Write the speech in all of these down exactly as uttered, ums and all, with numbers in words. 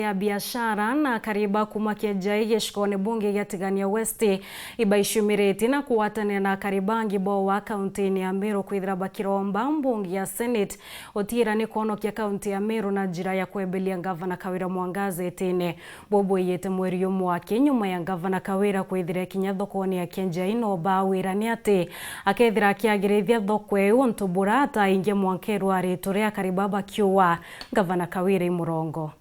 ya biashara na akari ba kuuma Kienjai gicigone bunge gia Tigania West ibaicumiritie na kugwatanira na akari bangi bo wa kaunti-ini ya Meru kwithira bakiromba mbunge ya Senate utiira ni kwonokia kaunti ya Meru na njira ya kwebelia ngavana Kawira Mwangaza itine. Bubwiyite mweri umwe aki nyuma ya ngavana Kawira kwithira kinya thokone ya Kienjai no bawira ni ati akethira akiagirithia thoko iu untu bura ataingia mwanka iru ari turia akari ba bakiuga ngavana Kawira i murongo.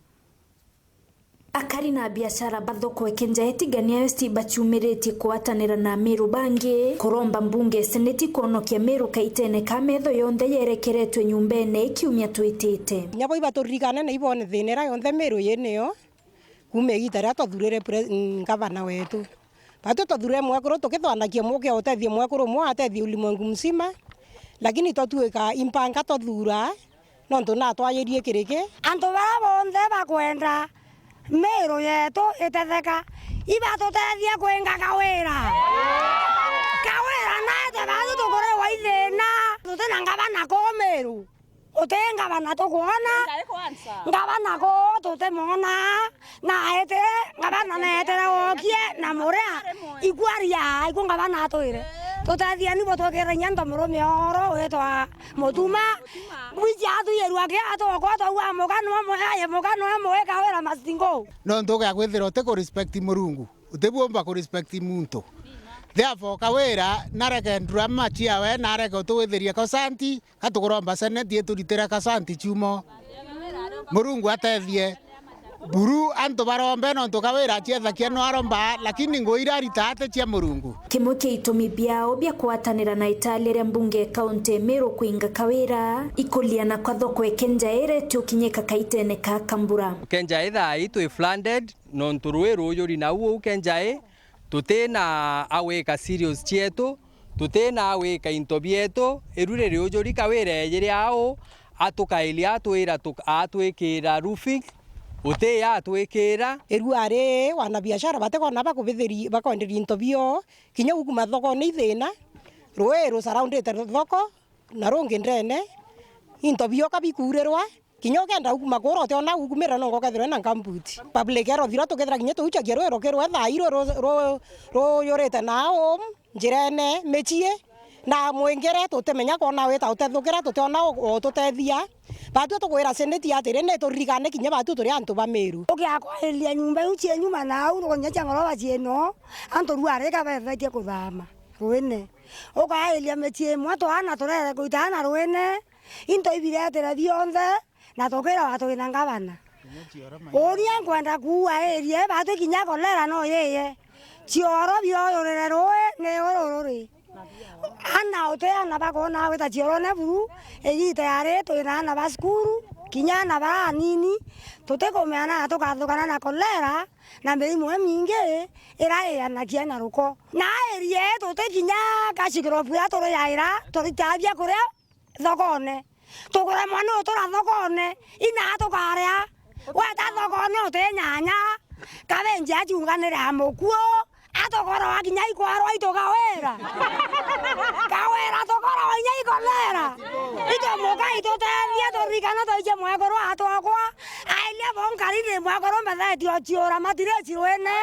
Akari na biashara ba thoko e Kienjai Tigania West bacumiritie kugwatanira na Ameru bangi kuromba mbunge e Seneti kwonokia Meru kaitene ka metho yonthe yerekeretwe nyumbene kiumia twitite. Kinya bo ibaturirikane na ibone thina iria yonthe Meru yinayo kuuma igita riria twathurire pre-, mm, ngavana wetu. Batwi twathurire mwekuru tukithwanakia muke utethie mwekuru umwe atethie ulimwengu mzima, lakini twatuika impanga twathuura nontu natwayirie kiriki. Antu baria bonthe bakwenda Meru yetu itetheka, ibatutethie kwinga Kawira. Kawira naete batwi tukurewa ithina, tutina ngavana kuu Meru. Uti ngavana tukwona, ngavana kuu tutimwona, na aetire, ngavana neetire wokie na muria ikwaria, iku ngavana atwire. Tutethieni butwikirania nto murume oro witwa Mutuma. Bwiji atwiyirua kia atwokwa twaua muka nwe mwe, aye muka nwe mwe Kawira Masingo. Nontu ugakwithira uti ku respect Murungu, utibumba ku respect muntu. Therefore, Kawira nareke drama ciawe, nareke utuwithiria kosanti, Ka tukuromba Seneti ituritire kasanti ciumo. Murungu atethie. Buru antu barombe nontu Kawira aciethakia no aromba, lakini ngui iria arita ati cia Murungu. Kimwe kia itumi biao bia kugwatanira na italia ria mbunge e kaunti e Meru kwinga Kawira, ikuliana kwa thoko e Kienjai iria itiukinyika kaitene ka Kambura. Kienjai thaa ii twi flooded nontu rui rujuri nau uu Kienjai, tutina a gwika cereals cietu, tutina a gwika into bietu, iru riri ujuri Kawira ejiri au, atukailia atwira tuk-, atwikira roofing, uti atwikira. Iru ari wanabiashara batikona bakubithiri-, bakwenderia into bio, kinya ukuma thokone ithina, rui rusurroundite thoko, na rungi ndene, into bio kabikuurirwa, Kinya ukenda ukuma kura utiona ukumira nongo ukethirwa na nkambuti. Public health ira tukethira kinya tuuchagia rui rukirwe thaa ii ru-, ru-, ru-, ruyurite na home, njirene, micii, na mwingire tutimenya kwona wita utethukira, tutiona u-, ututethia. Batwi tukwira Seneti atiri, ni turirikane kinya batwi turi antu ba Miru. Ukiakwairia nyumba iu cii nyuma na au, nukunya cia ngoroba ciino, antu riu arika bethetie kuthama ruine. Ukairia micii imwe twana turere kuita ana ruine, into ibiretire bionthe, na tukirwa twina ngavana. Uria nkwenda kuua area, batwi kinya kolera no yiye. Cioro bioyurire rui ni uru ruri. Ana uti ana bakwona gwita ciorone buru, igita yari twina ana ba cukuru, kinya ana bara anini, tutikumenya na tukathukana na kolera na mirimu imingi ira iyanagia na ruko. Na area ii tuti kinya cash crop iria turiaira, turitaa biakuria thokone. Tukuremwa ni utura thokone, ina tukaria. Weta thokone uti nyanya, kabenji aciunganire a mukuo, atukorwa kinya ikwarwa itu Kawira. Kawira tukorwa inya ikomera. Ito muka itutethia turikana twaije mwekuru atwakwa. Airia bo nkari ni mwekuru mbethetie ociura matireci rwene,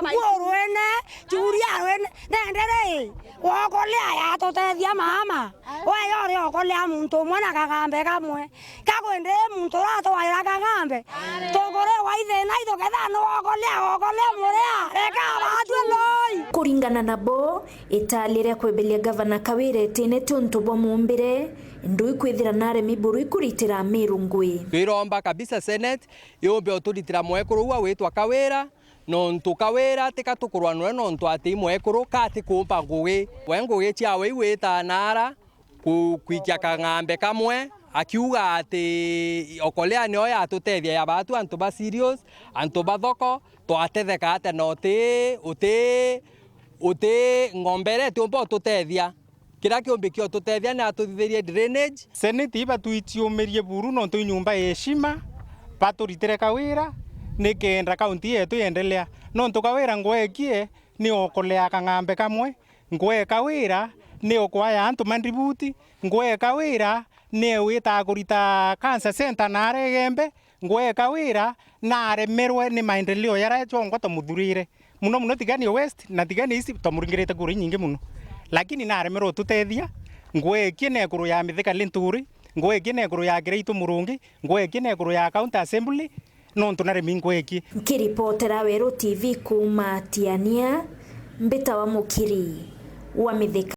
nguo rwene, churia rwene. Nendere ii, wokolea yatutethia mama. We yori okolea muntu umwe na kang'ambe kamwe. Kakwende muntu uratwaira kang'ambe. Tukuriwa ithina ituketha ni wokolea, wokolea muria. Reka batue loi. Kuringana nabo, itali ria kwebelia gavana Kawira itine ti untu bwa muumbire, ndui kwithira naremi buru ikuritira Amiru ngui. Twiromba kabisa Senate yumbe uturitira mwekuru uu witwa Kawira, nontu Kawira tika tukurwa noe nontu ati i mwekuru, ka ati kuumba ngugi. We ngugi ciawe iu witaanaara ku-, kwikia kang'ambe kamwe, akiuga ati okolea nio yatutethia ya batu antu ba cereals, antu ba thoko, twatetheka atia na uti, uti, uti ng'ombe iria itiumba ututethia? Kiria kiumbi kiotutethia ni atuthithirie drainage. Seneti ibatwiciumirie buru nontu i nyumba ya heshima, baturitire Kawira nikenda kaunti yetu yendelea. Nontu Kawira ngwekie ni okolea kang'ambe kamwe, ngwee Kawira ni okwaya antu mandributi, ngwee Kawira ni witaa kurita cancer center na aregembe, Ngweka wira naremerwe ni maendeleo yaria jongwa twamuthurire. Muno muno Tigania West na Tigania East twamuringirite kura inyingi muno. Lakini naremerwe ututethia. Ngwekie na iguru ya Mithika Linturi, ngwekie na iguru ya Kiraitu Murungi, ngwekie na iguru ya County Assembly, nontu naremi ngwekie. Nkiripotera Weru T V kuuma Tiania, mbitawa Mukiri wa Mithika.